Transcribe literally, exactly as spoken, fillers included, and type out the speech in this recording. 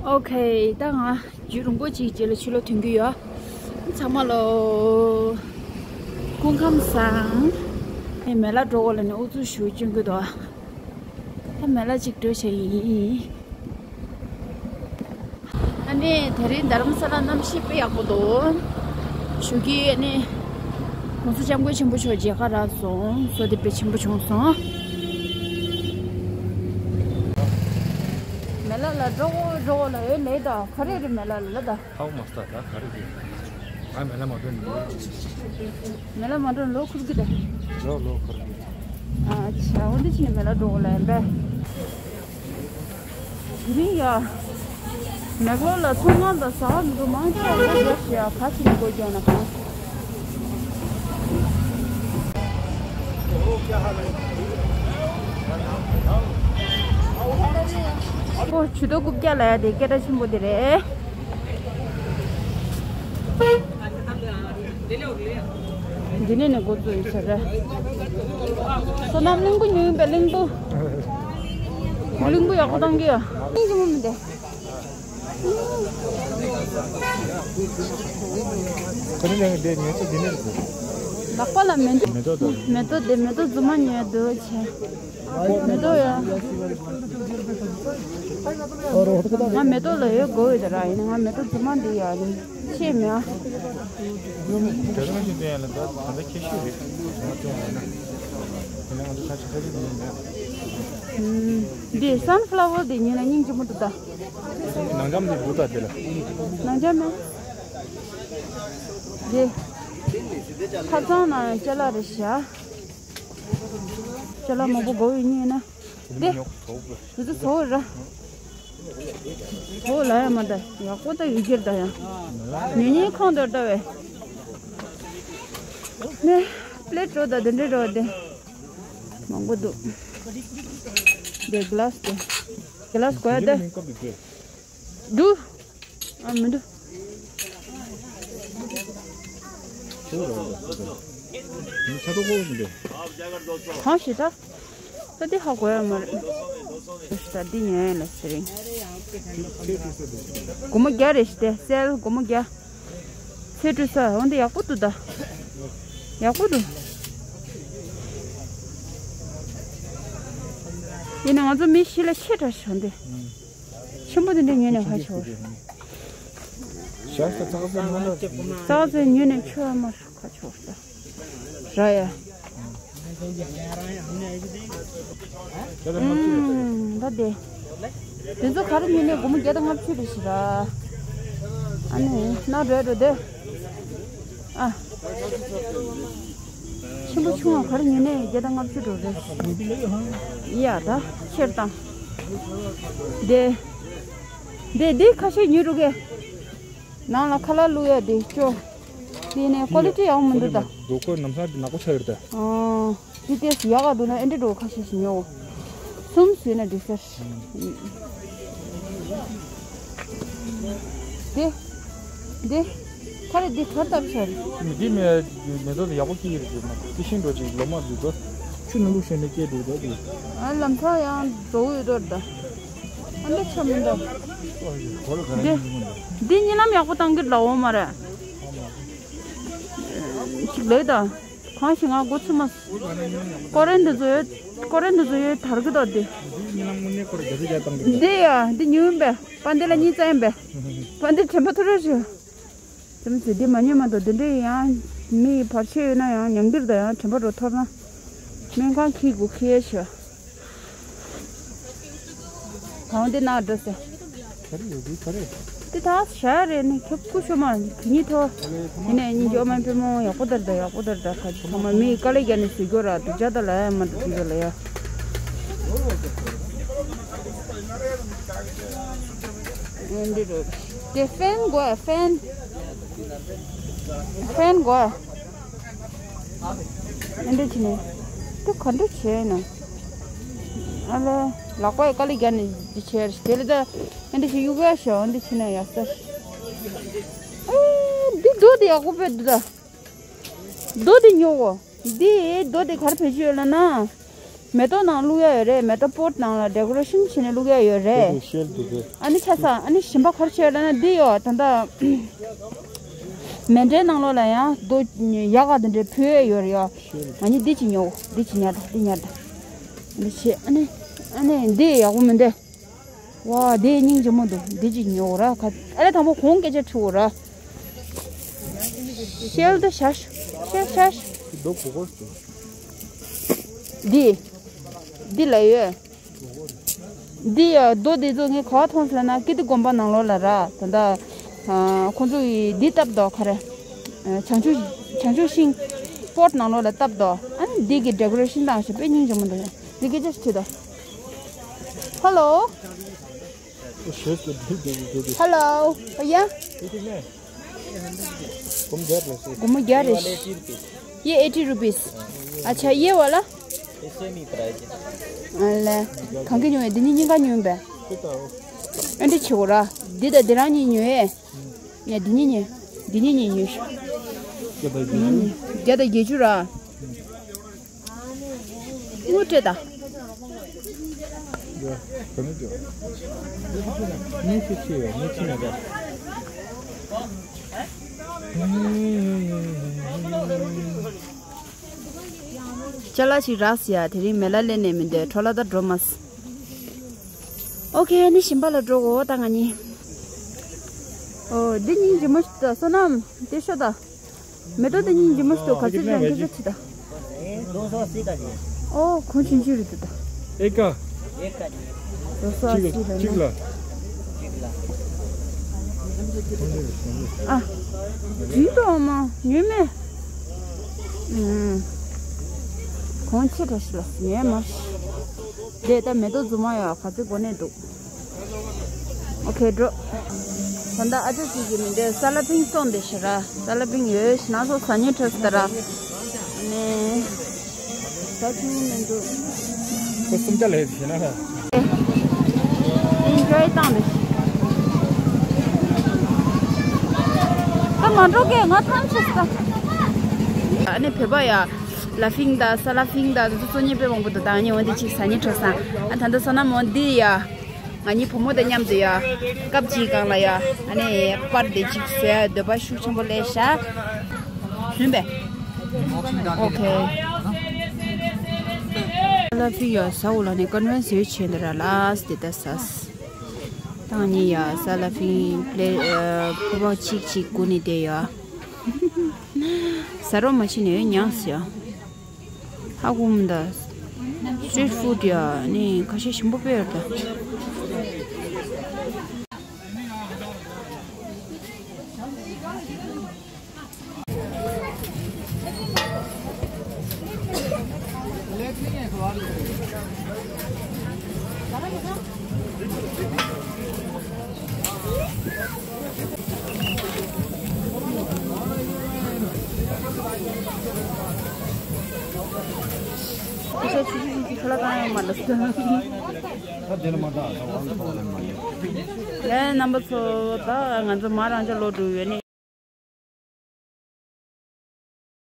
ཨོ་ཁེ། ད་ང་རྒྱུན་རིང་པོ་ཅིག་རྗེས་ལ་ཕྱི་ལོགས་ཐོན་གྱི་ཡོད། ཚང་མ་ལོ། སྐུ་ཁམས་བཟང་། ཨེ། མེ་ལ་འགྲོ་གོ་ལ་ནི་ཨུ་ཚུགས་ཞུ་སྐྱོན་གྱི་འདུག་ད་མེ་ལ་ཅིག་འགྲོ་བྱས་ཡིན། ཨ་ནི་དེ་རིང་རྡ་རམ་ས་ལ་གནམ་གཤིས་དཔེ་ཡག་པོ་འདུག་ཞོགས་ཀས་ཨ་ནི་༸གོང་ས་༸སྐྱབས་མགོན་ཆེན་པོ་མཆོག་མཇལ་ཁ་རག་སོང་། བསོད་བདེ་དཔེ་ཆེན་པོ་བྱུང་སོང་། མེ་ལ་ལ་འགྲོ་གོ་འགྲོ་གོ་ལ་ཨེ་ལེ། ད་ག་རེ་རེད། མེ་ལ་ལ་ལ་ད། ཧའོ་མ་སྟ་ད་ག་རེ་རེད། ཨ་མེ་ལ་མ་འགྲོ་ནི། མེ་ལ་མ་འགྲོ་ལོ་ཁུར་གི་ད། ལོ་ལོ་ཁུར་གི། ཨ་ཆ་འོ་འདི་ཕྱིན་ནས་མེ་ལ་འགྲོ་གོ་ལ་ཨེ་འབད། དེ་རིང་ཡ། མེག་ལོར་ལ་ཚོང་ཁང་དང་ཟ་ཁང་འདུག་མང་ཆེ་བ་སྒོ་རྒྱབ་ཤག་ག་ཕྱིན་ནས་སྒོ་རྒྱག་ན་གང་། ཨོ། ཇུས་གཏོགས་རྐུབ་བཀྱག་ལབ་ཡ་དེ་སྐད་གྲགས་ཆེན་པོ་དེ་རེད། འདི་ནས་ནས་འགོ་བཙུགས་ཡིན་ཟེར་རེད། བསོད་ནམས་གླིང་བུ་ཉོས་ཡིན་པས། གླིང་བུ། གླིང་བུ་ཡག་པོ་བཏང་གི་ཡོད། གླིང་ཆེན་མོ་མི་འདུག་ཁོ་རང་ནས་དེ་ཉོས་ཚེ་འདི་ནས་རེད། ལག་པ་ལ་མེ་ཏོག་མེ་ཏོག་དང་། མེ་ཏོག་དེ་མེ་ཏོག་རྫུན་མ་ཉོས་འདུག་བྱས། མེ་ཏོག་ཡ། ང་མེ་ཏོག་ལ་ཡོད་དགོས་ཡོད་ད་ར། ཡིན་ན་ང་མེ་ཏོག་རྫུན་མ་འདི་ཡ་ཡིན་ཤེས་མེད་ཨ། དེ་རང་བཞིན་དེ་ཡང་ལ་ད་ད་ལྟ་ཁྱད་ཤོས་རེད། ང་ཅུང་ཡིན་ན། དེ་ནས་ང་ཚོ་ཁ་ཆེ་ཁ་ཆེ་དེ་ཡིན་ན། འདི་སན་ཕ་ལ་ཝར་དེ་ཉོས་ན་སྙིང་རྗེ་མོ་འདུག་ད། ནང་འཇམ་དེ་འདུག་ད་དེ་ལ། ནང་འཇམ་མེད། འདི། ཐབ་ཚང་ནང་ཅ་ལག་རེད་ཤག་ཅ་ལག་མང་པོ་དགོས་ཡོད་ཉོས་ན། འདི། འདི་ཚོ་ཚོ་ར། ཚོ་ལ་ཡ་མ་ད་ཡག་པོ་ད་ཡོད་ཀྱི་རེད་ད་ཡ། ཉོ་ཉོའི་ཁང་དུ་ལྟ་བས། ནས་པླེ་ཊི་འགྲོ་ད་དེ་འདྲའི་འགྲོ་དེ། མང་པོ་འདུག་དེ་གི་ལཱ་སི་དེ། གི་ལཱ་སི་དགོས་ཡ་དེ། འདུག་ཨ་མི་འདུག་གང་ཞིག་ད། ད་འདི་ཧ་གོ་ཡ་མ་རེད། ད་འདི་ཉོ་ཡ་ལ་ཟེར་རིང་། སྒོར་མོ་བརྒྱ་རེད་ཤི་དེ། སེལ་སྒོར་མོ་བརྒྱ། ཚེ་སྤྲུལ་ས་འོ་འདི་ཡག་པོ་འདུག་ད། ཡག་པོ་འདུག་ཡིན་ན་ང་ཚོ་མི་ཤི་ལ་ཆེ་དྲགས་ཤོག་འདི། ཆེན་པོ་དེ་འདྲ་ཉོས་ནས་ཁ་ཆེ་བ། ཞག་ས་ཚག་ཚ་མ་ལ། ཚག་ཚ་ཉོས་ནས་ཆོ་མ་ཁ་ཆེ་བ་ད། ར་ཡ། ཨུམ། ད་དེ། དེ་ཚོ་ག་རེ་ཉོས་ནས་སྒོར་མོ་བརྒྱ་དང་ལྔ་བཅུ་རེད་ཤི་ར། ཨ་ནི་ན་རེད་རེད་དེ། ཨ། ཆེན་པོ་ཆུང་བ་ག་རེ་ཉོས་ནས་བརྒྱ་དང་ལྔ་བཅུ་འགྲོ་རེད། ཡ་ད་ཕྱིར་བཏང་། དེ། དེ་དེ་ཁ་ཤས་ཉོས་འགྲོ་གི། ནང་ལ་ཁ་ལག་བླུག་ཡ་དེ་ཅོ། དེ་ནས་ཀོ་ལི་ཊི་ཡག་མི་འདུག་ད། རྡོ་ཀོ་ནམ་སང་ནག་པོ་ཆགས་ཡོད་ད། ཨོ། དེ་ཏོག་ཙམ་ཡག་ག་འདུག་ན་ཨེ་འདྲ་འགྲོ་ཁ་ཤས་ཤིག་ཉོ། གསུམ་བཟོས་ན་འགྲིག་ས། དེ། དེ། ཁ་རེ་འདི་གར་བཏབ་ཤར། མི་འདི་མེ་མེ་ཏོག་དེ་ཡག་པོ་སྐྱེས་ཡོད་རེད་ཟེར་ན་དེ་ཤིང་འགྲོ་ཅིག་ལོ་མ་འདུག་གོ། ཆུ་ནང་ལུག་ཤེས་ནས་སྐྱེས་འདུག་ད་དེ། ཨ་ལམ་སང་ཡང་རྫོགས་ཡོད་དོ་ད། ཨ་འདི་ཆ་མི་འདུག་འདི། འདི་གཉིད་ལམ་ཡག་པོ་བཏང་གི་ལ་འོ་མ་རེད། ཅིག་ལོས་ད། གང་ཞིག་ང་འགོ་ཚུགས་མ། ཀོ་རེ་འདི་ཚོ་ཡོད། ཀོ་རེ་འདི་ཚོ་ཡོད་དར་གི་དོ་དེ། འདི་ཡ་འདི་ཉུང་བས་པ་འདི་ལ་གཉིས་བཙན་པས། པ་འདི་དྲན་པ་ཐོར་རེ་ཞུ། དེ་མི་ཚེ་འདི་མ་ཉོས་མ་གཏོགས་དེ་འདྲའི་ཡང་མི་བར་ཆད་ཡོད་ན་ཡང་ཉམས་འགྱུར་དང་ཡང་དྲན་པ་རུ་ཐོར་ན། སྨན་ཁང་ཁྱི་དགུ་ཁྱི་ཡ་ཞུ། གང་འདི་ན་འགྲོ་ཟེར། ག་རེ་ཡོད་འདི་ག་རེ། འདི་ད་ཞག་རེ་ནི་ཁྱོད་སྐུ་ཤོ་མ་གཉིས་ཐོ། ཡིན་ནས་གཉིས་འཇོག་མ་ཕེ་མོ་ཡག་པོ་དར་ད་ཡག་པོ་དར་ད་ཁ་ཐོག་མ་མི་དཀའ་ལས་རྒྱག་ནས་ཟོས་རྒྱུ་ར་དུ་བྱ་ད་ལ་ཡ་མ་འདུག་དུ་ལ་ཡ། འདི་རེད། དེ་ཕན་དགོས་ཕན། ཕན་དགོས། ཨ་འདྲ་བྱས་ནས། དེ་ག་འདྲ་བྱས་ན། ཨ་ལ། ལག་པ་ཡི་དཀའ་ལས་རྒྱག་ནས་འདི་བྱས་རེད་དེ་ལ་ད། ཨ་འདྲ་བྱས་གཡུག་ཡ་ཤོག་ཨ་འདྲ་བྱས་ན་ཡག་ས། ཨེ། འདི་རྡོ་དེ་ཡག་པོ་བས་འདུག་ད། རྡོ་དེ་ཉོ་གོ། འདི་རྡོ་དེ་ག་རེ་བེད་སྤྱོད་ཡོད་ལ་ན། མེ་ཏོག་ནང་བླུག་ཡ་ཡོད་རེད། མེ་ཏོག་པོཊ་ནང་ལ་ཌེ་ཀོ་རེ་ཤན་བྱས་ནས་བླུག་ཡ་ཡོད་རེད། ཤེལ་འདུག་གས། ཨ་ནི་ཆ་ས་ཨ་ནི་གཞན་པ་ག་རེ་བྱས་ཡོད་ལབ་ན་འདི་ཡོད། ད་ལྟ་མེ་འདྲའི་ནང་ལོགས་ལ་ཡང་རྡོ་ཡག་ག་དེ་འདྲའི་ཕུལ་ཡ་ཡོད་རེད་ཡ། ང་གཉིས་འདི་གཅིག་ཉོ། འདི་གཅིག་ཉར་དང་འདི་ཉར་དང་། འདི་བྱས་ཨ་ནི་ཨ་ནི་འདི་ཡག་པོ་མི་འདུག་ཝ། དེ་སྙིང་རྗེ་མོ་འདུག་འདི་གཅིག་ཉོ་ར། ཁ་ཨ་ལས་དང་པོ་གོང་སྐད་ཆ་དྲི་འོ་ར། ཤེལ་དུ་ཤ་ཤ་ཤ་ཤ། རྡོ་གོ་གོ་ཞིག་འདི། འདི་ལ་ཡོད། འདི་ཡ་རྡོ་འདི་ཚོ་ངས་ག་བ་མཐོང་སོང་ལབ་ན་ཀིརྟི་དགོན་པ་ནང་ལོགས་ལ་ར། ད་ལྟ་ཁོང་ཚོ་ཡིས་འདི་བཏབ་དོ་ག་རེ། བྱང་ཆུབ་བྱང་ཆུབ་ཤིང་པོཊ་ནང་ལོགས་ལ་བཏབ་དོ། ཨ་ནི་འདི་གི་ཌེ་ཀོ་རེ་ཤན་བཏང་ཞིག་དཔེ་སྙིང་རྗེ་མོ་འདུག་འདི་སྐད་ཆ་ཞིག་དྲིས་དོ། ཧེ་ལོ། ཧེ་ལོ། ཡ། སྒོར་མོ་བརྒྱ་རེད། ये eighty rupees. अच्छा, ये वाला? ཨ་ལས། གང་གི་ཉོས་ཡོད། འདི་གཉིས་གཉིས་ཀ་ཉོས་པས། ཨ་འདི་ཆེ་བོ་ར། འདི་དང་འདི་རང་གཉིས་ཉོས་ཡས། ཡ་འདི་གཉིས་ཉོས། འདི་གཉིས་གཉིས་ཉོས་ཤོག་འདི་གཉིས་ཉོས། བརྒྱ་དང་བརྒྱད་ཅུ་ར། དངུལ་སྤྲད་ད། ཅ་ལག་ཅིག་རག་ཟེར་ཡ། དེ་རིང་མེ་ལ་སླེབས་ནས་མི་འདོད་འཕྲོ་བརླག་ད་འགྲོ་མ་སོང་། ཨོ་ཁེ། ནི་ཞིམ་པ་ལ་འགྲོ་གོ་ད་ང་གཉིས། ཨོ་འདི་སྙིང་རྗེ་མོ་ཞིག་ད། བསོད་ནམས་དེ་ཤོད་ད། མེ་ཏོག་དེ་སྙིང་རྗེ་མོ་ཞིག་འདུག་ག་ཚོད་རང་གི་ཚོད་ཅི་ད། ཨོ་གོང་ཆུང་ཆུང་རེད་འདུག་ད། एक का। दो सौ अस्सी रहना। གཅིག་ལ། ཨ། དྲིན་དུ་འོ་མ་ཉོས་མེད། ཨུམ། གོང་ཆེ་དྲགས་ཤིག་ལ་ཉོས་མ་ཤི། དེ་ལྟ་མེ་ཏོག་རྫུན་མ་ཡོད་ག་ཚོད་གོ་གནས་འདུག་ཨོ་ཁེ་འགྲོ། ད་ལྟ་ཨ་ཅག་ཅིག་གིས་མི་འདོད་ས་ལ་ཕིང་སྟོན་བསྡད་ཤག་ར། ས་ལ་ཕིང་ཡོད་ཤི་ན་སོ་ཟ་སྙིང་བྲོ་སི་ད་ར། ནས་ཟ་ཆུང་མི་འདུག་ཁོ་སུམ་ཆ་ལས་ཤི་ན་ར། ཨེན་ཇོའི་བཏང་བསྡད་ཤག་ད་མ་འགྲོ་གས། ང་ཐང་ཆད་ས། ཨ་ནི་བོད་པ་ཡ་ལ་ཕིང་དང་ས་ལ་ཕིང་དང་དེ་ཚོ་གཙོ་གཉེར་དཔེ་མང་པོ་འདུག་ད་ངས་འོ་འདི་གཅིག་ཟ་སྙིང་བྲོ་སོང་། ཨ་ད་ལྟ་བསོད་ནམས་འོ་འདི་ཡ། ང་གཉིས་བུ་མོ་དང་མཉམ་དུ་ཡ། སྐབས་གཅིག་སྒང་ལ་ཡ། ཨ་ནི་པར་དེ་གཅིག་བཟོ་ཡ་འདོད་པ་ཤུགས་ཆེན་པོ་སླེབས་ཤག་བཟོས་པས། ཨོ་ཁེ། ལ་ཕི་ཡ་ས་འོག་ལ་ནི་ཀོན་ཝེན་སི་བྱས་འདི་ར་ལ་སི་དེ་ད་ས། ད་ང་གཉིས་ཡ་ས་ལ་ཕི་པླེ་ཨ་ཕོ་བ་གཅིག་གཅིག་སྒུག་ནས་བསྡད་ཡ། ཟ་རོགས་མ་བྱས་ནས་ཡོད་ཉག་ཟེར་ཡ། ཧ་གོ་མི་འདུག་སི་ཊི་རིཊ་ཕུཌ་ཡ་ནི་ཁ་ཤས་ཞིམ་པོ་དཔེ་ཡོད་ད། ལས་རྣམ་པ་ཚོ། ད་ང་ཚོ་མ་རང་ཅག་ལོག་འགྲོ་ཡོད་ནི།